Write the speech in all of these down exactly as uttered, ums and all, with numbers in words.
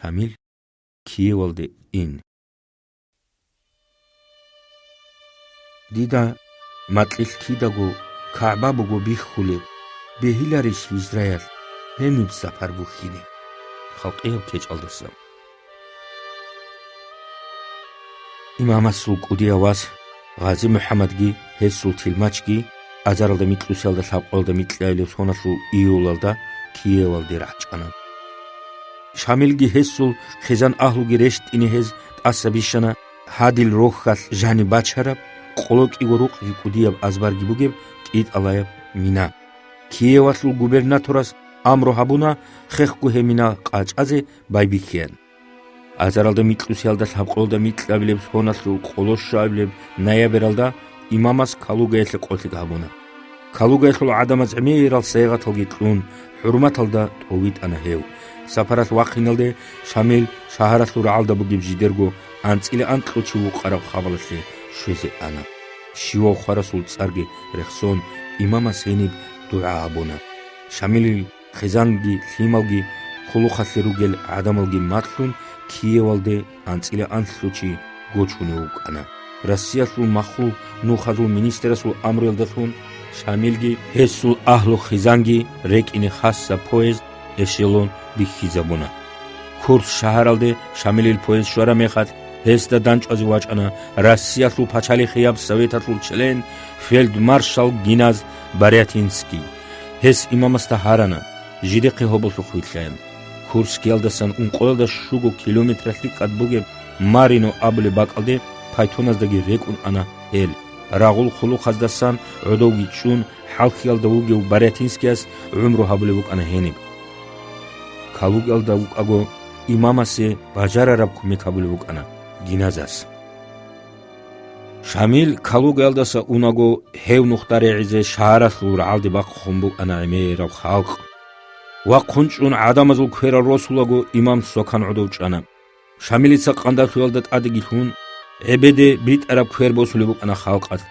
Шамил Киевалде ин. Дида макьилъ кидаго КагӀба буго бихьулеб, бегьиларищ гьижраялъ гьениб сапар бухьине? Халкъияб кечӀалдаса. Имамасул кӀудияв вас Гъази МухӀаммадги гьесул тилмачги азаралда микьусиялда лъабкъоялда микьабилеб соналъул июлалда Киевалде рачӀана. Шамилги гьесул хъизан агьлуги рещтӀине гьез тӀаса бищана гьадил рохьалъ жаниб бачараб, къоло кӀиго рукъги кӀудияб азбарги бугеб кӀитӀалаяб мина. Киевалъул губернаторас амру гьабуна хехго гьеб мина къачӀазе байбихьеян. Азаралда микьусиялда лъабкъоялда микьабилеб соналъул къоло щуабилеб ноябралда имамас Калугаялъе къолъи гьабуна. Калугаялъул гӀадамаз гӀемерал сайгъаталги кьун, хӀурматалда тӀовитӀана гьев. Сапаралъ вахъиналде Шамил шагьаралъул рагӀалда бугеб жидерго анцӀила анкьго чи вукъараб хабалалъе щвезе ана. Щивав хварасул цӀарги рехсон, имамас гьениб дугӀа гьабуна. Шамилил хъизанги лъималги, хъулухъалъе ругел гӀадамалги малъун, Киевалде анцӀила анлъго чи гочунев вукӀана. Россиялъул махул нухазул министрасул амруялдалъун Шамилги гьесул агьлу-хъизанги рекӀине хасаб поезд, эшелон бихьизабуна. Курск шагьаралде Шамилил поезд щвараб мехалъ, гьесда дандчӀвазе вачӀана Россиялъул пачалихъияб советалъул член, фельдмаршал князь Барятинский. Гьес имамасда гьарана, жидехъе гьоболлъухъ вилълъаян. Курскиялдасан ункъоялда щуго километралъ рикӀкӀад бугеб Марино абулеб бакӀалде пайтоназдаги рекӀун ана гьел. Рагъул хъулухъаздасан гӀодовги чӀун, хӀалхьиялда вугев Барятинскияс гӀумру гьабулеб букӀана гьениб. Калугаялда вукӀаго имамасе бажарараб кумек гьабулеб букӀана князас. Шамил Калугаялдаса унаго, гьев нухда регӀизе шагьаралъул рагӀалде бахъун букӀана гӀемераб халкъ. Вахъун чӀун гӀадамазул кверал росулаго имам сокан гӀодов чӀана. Шамилица къандалъуялда тӀадеги лъун, гӀебеде битӀараб квер босулеб букӀана халкъалъ.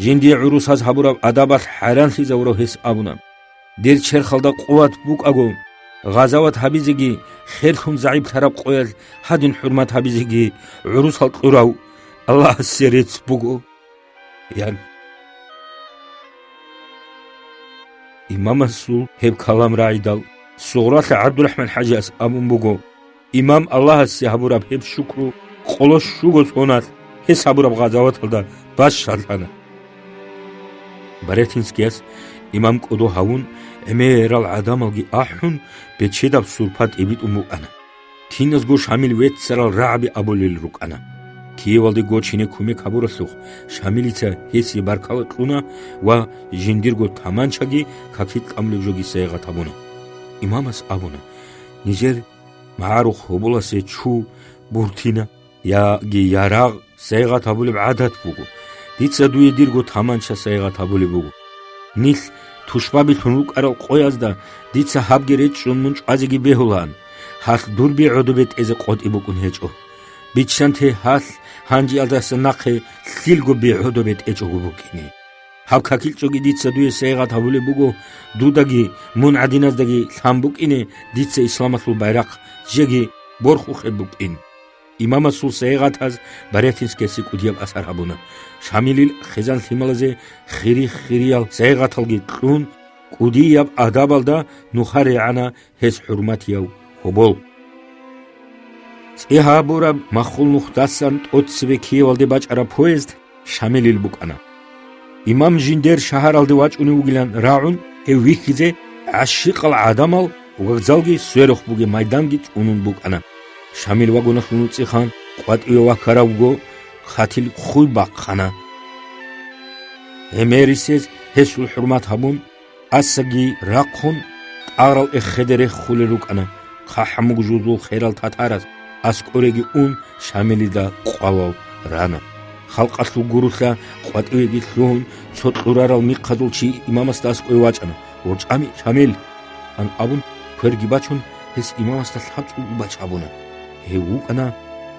Жиндие гӀурусаз гьабураб адабалъ хӀайранлъизавурав гьес абуна: «Дир черхалда къуват букӀаго, гъазават гьабизеги херлъун загӀиплъараб къоялъ гьадин хӀурмат гьабизеги гӀурусал кьурав Аллагьасе рецц буго», – ян. Имамасул гьеб калам рагӀидал, Сугъралъа ГӀабдурахӀман-хӀажияс абун буго: «Имам Аллагьасе гьабураб гьеб шукру къоло щуго соналъ гьес гьабураб гъазаваталда бащалъана». Барятинскияс имам кӀодо гьавун, гӀемерал гӀадамалги ахӀун, бечедаб сурпа тӀибитӀун букӀана. Киназго Шамил веццарал рагӀаби абулел рукӀана. Киевалде гочине кумек гьабуралъухъ, Шамилица гьесие баркала кьуна ва жиндирго таманчаги какил кӀамулеб жоги сайгъат гьабуна. Имамас абуна: «Нижер магӀарухъ гьоболасе чу, буртина яги ярагъ сайгъат гьабулеб гӀадат буго. Дица дуе дирго таманча сайгъат гьабулеб буго. Нилъ тушбабилъун рукӀарал къоязда дица гьабги речӀчӀун мун чӀвазеги бегьулаан. Гьалъ дур бегӀодо бетӀезе къотӀи букӀун гьечӀо. Биччанте гьалъ гьанжеялдаса нахъе лъилго бегӀодо бетӀечӀого букӀине. Гьаб какилчӀоги дица дуе сайгъат гьабулеб буго, дудаги мун гӀадиназдаги лъан букӀине дица исламалъул байрахъ жеги борхухъеб букӀин». Имамасул сайгъатаз Барятинскиясе кӀудияб асар гьабуна. Шамилил хъизан-лъималазе хири-хириял сайгъаталги кьун, кӀудияб адабалда нухарегӀана гьес хӀурматияв гьобол. ЦӀи гьабураб махул нухдасан тӀоцебе Киевалде бачӀараб поезд Шамилил букӀана. Имам жиндер шагьаралде вачӀунев вугилан рагӀун, гьев вихьизе гӀащикъал гӀадамал вокзалги сверухъ бугеб майданги цӀунун букӀана. Шамил вагоналъул нуцӀихъан къватӀиве вахьаравго, хъатил хъуй бахъана. Гьемерисез гьесул хӀурмат гьабун, асаги рахъун, тӀагърал эхеде реххулел рукӀана. ХъахӀамуг жузул херал татараз аскӀореги ун, Шамилида къвалал рана. Халкъалъул гурулъа къватӀивеги лъугьун, цо кьурарал михъазул чи имамасда аскӀове вачӀана. «ВорчӀами, Шамил!» – ан абун, кверги бачун, гьес имамасда лъабцӀулги бачӀ гьабуна. Гьев вукӀана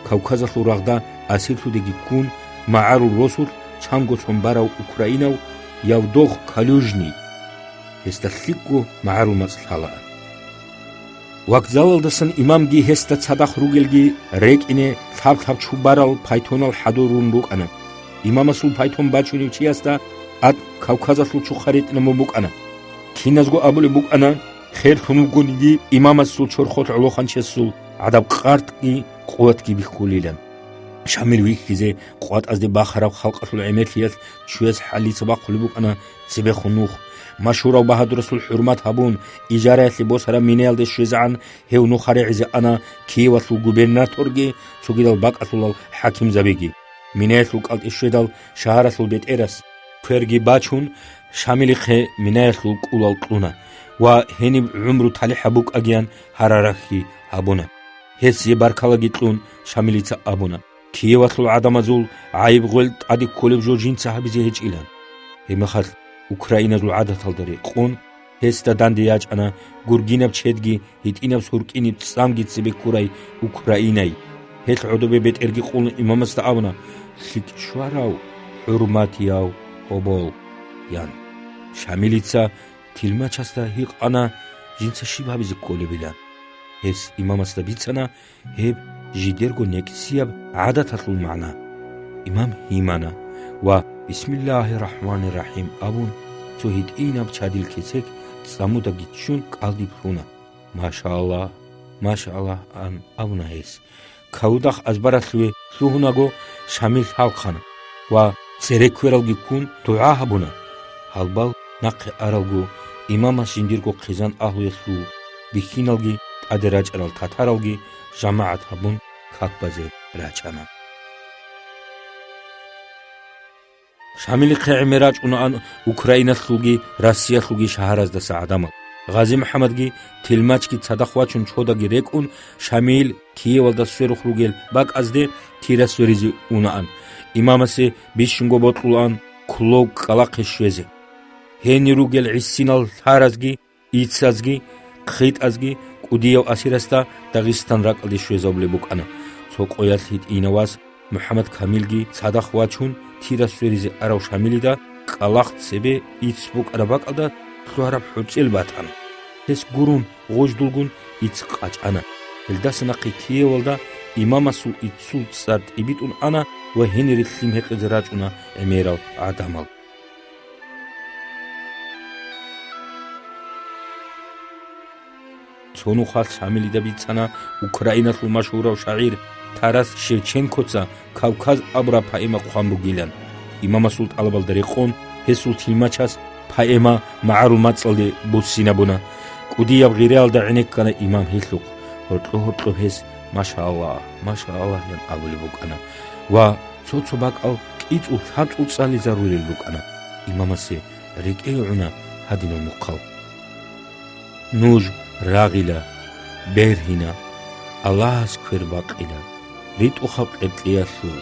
Кавказалъул рагъда асирлъудеги ккун, магӀарул росулъ чанго цон барав украинав Явдох Калюжный. Гьесда лъикӀго магӀарул мацӀ лъалаан. Вокзалалдасан имамги гьесда цадахъ ругелги рекӀине лъаб-лъаб чубарал пайтонал хӀадурун рукӀана. Имамасул пайтон бачунев чиясда тӀад Кавказалъул чухъа ретӀинабун букӀана. Киназго абулеб букӀана, херлъун вугониги, имамасул чорхолъ гӀолохъанчиясул гӀадаб къартги къуватги бихьулилан. Шамил вихьизе къватӀазде бахараб халкъалъул гӀемерлъиялъ чуяс хӀалица бахъулеб букӀана цебехун нух. Машгьурав багьадурасул хӀурмат гьабун, ижараялъе босараб минаялде щвезегӀан гьев нуха регӀизе ана Киевалъул губернаторги цогидал бакӀалъулал хӀакимзабиги. Минаялъул кӀалтӀи щведал шагьаралъул бетӀерас, кверги бачун, Шамилихъе минаялъул кӀулал кьуна ва гьениб гӀумру талихӀаб букӀагиян гьарарахьи гьабуна. Гьесие баркалаги кьун, Шамилица абуна: «Киевалъул гӀадамазул гӀайиб-гъвел тӀаде кколеб жо жинца гьабизе гьечӀилан». Гьебмехалъ, украиназул гӀадаталда рекъон, гьесда данде ячӀана гургинаб чедги гьитӀинаб суркӀиниб цӀамги цебе ккурай Украинай. Гьелъ гӀодобе бетӀерги къулун имамасда абуна: «ЛъикӀ щварав, хӀурматияв гьобол», – ян. Шамилица тилмачасда гьикъана, жинца щиб гьабизе кколебилан. Гьес имамасда бицана гьеб жидерго некӀсияб гӀадаталъул магӀна. Имам гьимана ва «Бисмиллагьи ррахӀмани ррахӀим» абун, цо гьитӀинаб чадил кесек цӀамуда гиччун кӀалдиб лъуна. «Машаллагь, машаллагь», – ан абуна гьес. Кавудахъ азбаралъуве лъугьунаго, Шамил хӀалхъана ва цере квералги ккун дугӀа гьабуна. Гьалбал нахъе аралго, имамас жиндирго хъизан агьлуялъул бихьиналги тӀаде рачӀарал татаралги жамагӀат гьабун как базе рачӀана. Шамилихъе гӀемер рачӀунаан Украиналъулги Россиялъулги шагьараздаса гӀадамал. ГъазимухӀаммадги тилмачги цадахъ вачун чодаги рекӀун, Шамил Киевалда сверухъ ругел бакӀазде Тира сверизе унаан. Имамасе бищунго бокьулаан Клок кӀкӀалахъе щвезе. Гьенир ругел гӀисинал лъаразги, ицазги, хъитӀазги кӀудияв асирасда Дагъистан ракӀалде щвезабулеб букӀана. Цо къоялъ гьитӀинав вас МухӀаммад Камилги цадахъ вачун, Тира сверизе арав Шамилида кӀкӀалахъ цебе ицц букӀараб бакӀалда лъугьараб хӀурчӀел батана. Гьес гурун, гъуждулгун ицц къачӀана. Гьелдаса нахъе Киевалда имамасул иццул цӀар тӀибитӀун ана ва гьенире лъим гьекъезе рачӀуна гӀемерал гӀадамал. Цо нухалъ Шамилида бицана Украиналъул машгьурав шагӀир Тарас Шевченкоца «Кавказ» абураб поэма хъван бугилан. Имамасул тӀалабалда рекъон, гьесул тилмачас поэма магӀарул мацӀалде буссинабуна. КӀудияб гъираялда гӀенеккана имам гьелъухъ. Гьоркьо-гьоркьоб гьес «Машаллагь, машаллагь» ян абулеб букӀана ва цо-цо бакӀал кӀицӀул-лъабцӀул цӀализарулел рукӀана. Имамасе рекӀее гӀуна гьадинал мухъал: «Нуж рагъила, бергьина, Аллагьас квер бакъила, ритӀухъаб къеркьеялъул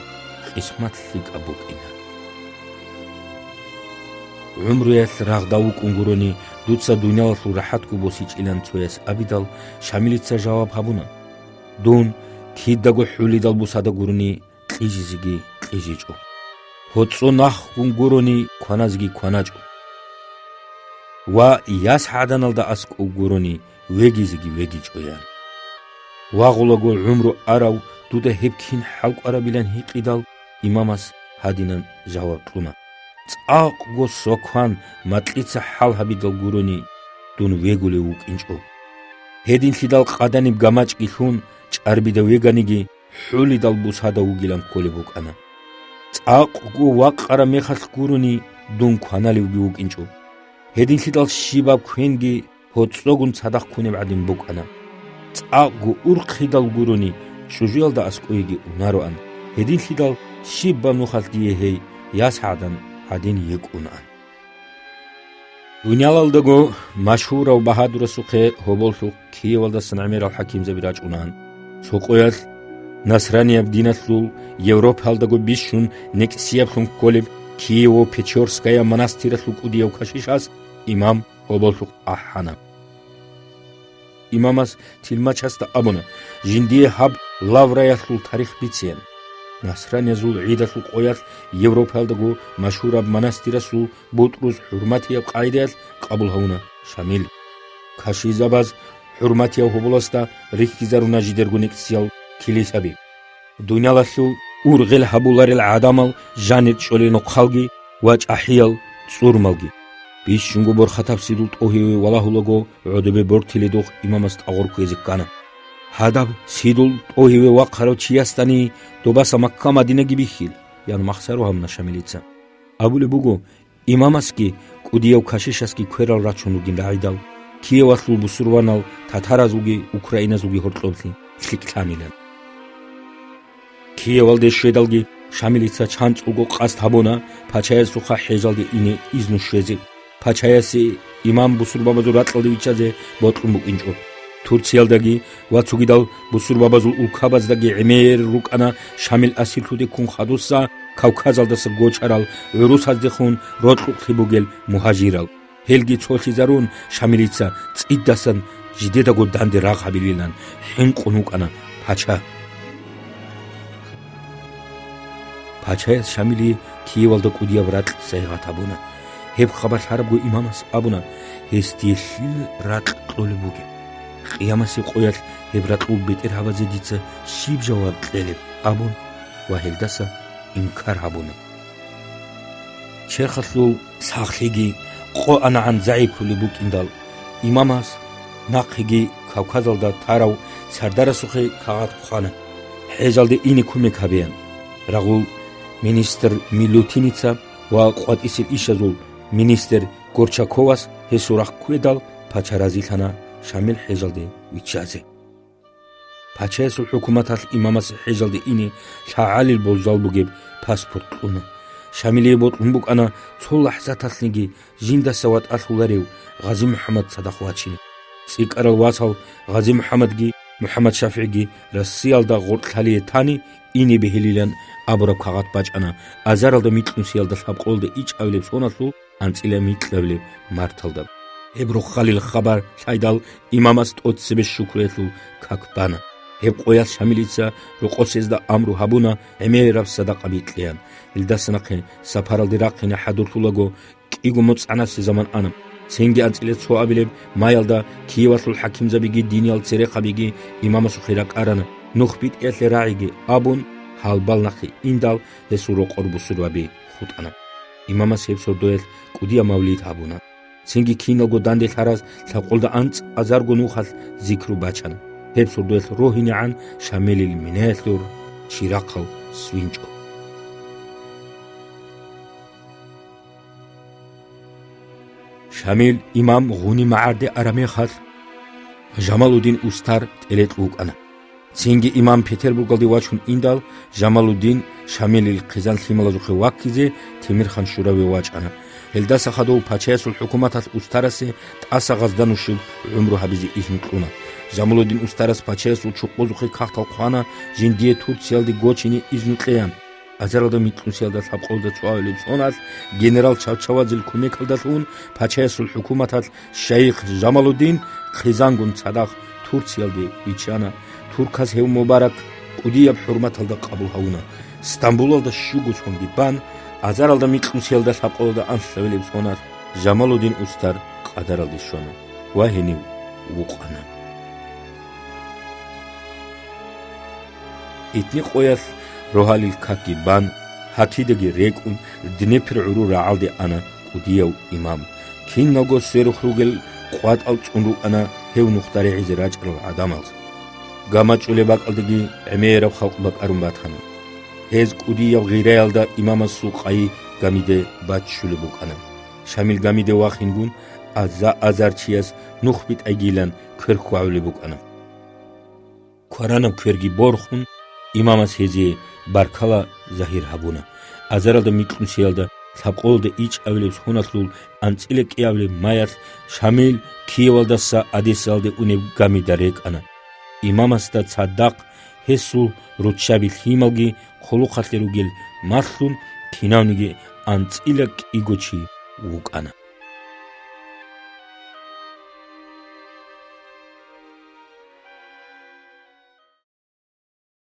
къисмат лъикӀаб букӀина». «ГӀумруялъ рагъда вукӀун гурони, дуца дуниялалъул рахӀатго босичӀилан», – цояс абидал, Шамилица жаваб гьабуна: «Дун кидаго хӀулидал бусада гурони кьижизеги кьижичӀо. ГьоцӀо нахгун гурони кваназеги кваначӀо. Ва яс гӀаданалда аскӀов гурони вегизеги вегичӀо», – ян. Вагъулаго гӀумру арав дуда гьеб кин хӀал кӀварабилан гьикъидал, имамас гьадинан жаваб кьуна: «ЦӀакъго свакан макьица хӀал гьабидал гурони дун вегулев вукӀинчӀо. Гьединлъидал къаданиб гамачӀги лъун, чӀарбида веганиги, хӀулидал бусада вугилан кколеб букӀана. ЦӀакъго вакъараб мехалъ гурони дун кваналевги вукӀинчӀо. Гьединлъидал щибаб квенги гьоцӀогун цадахъ кунеб гӀадин букӀана. ЦӀакъго урхъидал гурони чӀужуялда аскӀойги унароан, гьединлъидал щибаб нухалъ дие гьей яс гӀадан гӀадин йикӀунаан». Дуниялалдаго машгьурав багьадурасухъе гьоболлъухъ Киевалдасан гӀемерал хӀакимзаби рачӀунаан. Цо къоялъ насранияб диналъул Европалдаго бищун некӀсияблъун кколеб Киево-Печорская монастыралъул кӀудияв кашишас имам гьоболлъухъ ахӀана. Имамас тилмачасда абуна: «Жиндие гьаб лавраялъул тарих бицеян». Насраниязул гӀидалъул къоялъ Европалдаго машгьураб монастырасул бутӀруз хӀурматияб къагӀидаялъ къабул гьавуна Шамил. Кашизабаз ХӀурматияв гьоболасда рихьизаруна жидерго некӀсиял килисаби. Дуниялалъул ургъел гьабуларел гӀадамал жанир чӀолел нохъалги ва чӀахӀиял цӀурмалги. Бищунго борхатаб Сидул тӀогьиве валагьулаго, гӀодобе бортиледухъ имамас тӀагъур кквезе ккана. «Гьадаб Сидул тӀогьиве вахъарав чиясдани добаса Макка-Мадинаги бихьил», – ян махсаро гьабуна Шамилица. Абулеб буго, имамасги кӀудияв кашишасги кверал рачун ругин рагӀидал, Киевалъул бусурбанал татаразулги украиназулги гьоркьоблъи лъикӀлъанилан. Киевалде щведалги Шамилица чанцӀулго къасд гьабуна пачаясухъа хӀежалде ине изну щвезе, пачаясе имам бусурбабазул ракьалде виччазе бокьун букӀинчӀо. Турциялдаги ва цогидал бусурбабазул улкабаздаги гӀемер рукӀана Шамил асирлъуде ккун хадуса Кавказалдаса гочарал гӀурусаздехун рокьукълъи бугел мугьажирал. Гьелги цолъизарун, Шамилица цӀидасан жидедаго данде рагъ гьабилилан хӀинкъун вукӀана пача. Пачаяс Шамилие Киевалда кӀудияб ракь сайигъат гьабуна. Гьеб хабар лъарабго имамас абуна: «Гьес дие лъил ракь кьолеб бугеб? Къиямасеб къоялъ гьеб ракьул бетӀергьабазе дица щиб жаваб кьелеб?» – абун ва гьелдаса инкар гьабуна. Черхалъул сахлъиги къоанагӀан загӀиплъулеб букӀиндал, имамас нахъеги Кавказалда тарав сардарасухъе кагъат хъвана, хӀежалде ине кумек гьабеян. Рагъул министр Милютиница ва къватӀисел ишазул министр Горчаковас гьесул рахъ ккведал, пача разилъана Шамил хӀежалде виччазе. Пачаясул хӀукуматалъ имамасе хӀежалде ине лъагӀалил болжал бугеб паспорт кьуна. Шамилие бокьун букӀана цо лахӀзаталъниги жиндаса ватӀалъуларев Гъази-МухӀаммад цадахъ вачине. ЦӀикӀкӀарал васал Гъази-МухӀаммадги МухӀаммад-ШафигӀги Россиялда гъоркьлъалие тани ине бегьилилан абураб кагъат бачӀана азаралда микьнусиялда лъабкъолда ичӀабилеб соналъул анцӀила микьабилеб марталда. Гьеб рохалил хабар лъайдал, имамас тӀоцебе щукруялъул как бана. Гьеб къоялъ Шамилица рокъосезда амру гьабуна гӀемераб садакъа бикьеян. Гьелдаса нахъе сапаралде рахъине хӀадурлъулаго кӀиго моцӀ гӀанасеб заман ана. Цинги анцӀила цо абилеб маялда Киевалъул хӀакимзабиги диниял церехъабиги имамасухъе ракӀарана, нух битӀиялъе рагӀиги абун, гьалбал нахъе индал, гьесул рокъор бусурбаби хутӀана. Имамас гьеб сордоялъ кӀудияб мавлид гьабуна. Цинги киналго данделъараз лъабкъолда анцӀазарго нухалъ зикру бачана. Гьеб сордоялъ рогьинегӀан Шамилил минаялъур чирахъал свинчӀо. Шамил имам Гъуни магӀарде арамехалъ, Жамалудин устар тӀерекь вукӀана. Цинги имам Петербургалде вачун индал, Жамалудин Шамилил хъизан лъималазухъе ваккизе Темирхан-Шураве вачӀана. Гьелдаса хадув пачаясул хӀукуматалъ устарасе тӀаса гъазда нушиб гӀумру гьабизе изну кьуна. Жамалудин устарас пачаясул чукъузухъе кагътал хъвана жиндие Турциялде гочине изну кьеян. Азаралда микьнусиялда лъабкъолда цоабилеб соналъ генерал Чавчавадзел кумекалдалъун пачаясул хӀукуматалъ шайих Жамалудин хъизангун цадахъ Турциялде виччана. Турказ гьев мубарак кӀудияб хӀурматалда къабул гьавуна. Стамбулалда щуго цонги бан, азаралда микьнусиялда лъабкъолда анлъабилеб соналъ Жамалудин устар къадаралде щвана ва гьенив вукъана. Итни къоялъ рогьалил какги бан, гьакидаги рекӀун, Днепр гӀурул рагӀалде ана кӀудияв имам. Киналго сверухъ ругел къватӀал цӀун рукӀана гьев нухда регӀизе рачӀарал гӀадамаз. Гама чӀолеб бакӀалдаги гӀемераб халкъ бакӀарун батана. Гьез кӀудияб гъираялда имамасул къайи гамиде баччулеб букӀана. Шамил гамиде вахингун, аза-азар чияс нух битӀайгилан квер хьвагӀулеб букӀана. Кваранаб кверги борхун, имамас гьезие баркала загьир гьабуна. Азаралда микьнусиялда лъабкъолда ичӀабилеб соналъул анцӀила кӀиабилеб маялъ Шамил Киевалдаса Одессаялде унеб гамида рекӀана. Имамасда цадахъ гьесул руччаби лъималги хъулухъалъе ругел малъун, кинавниги анцӀила кӀиго чи вукӀана.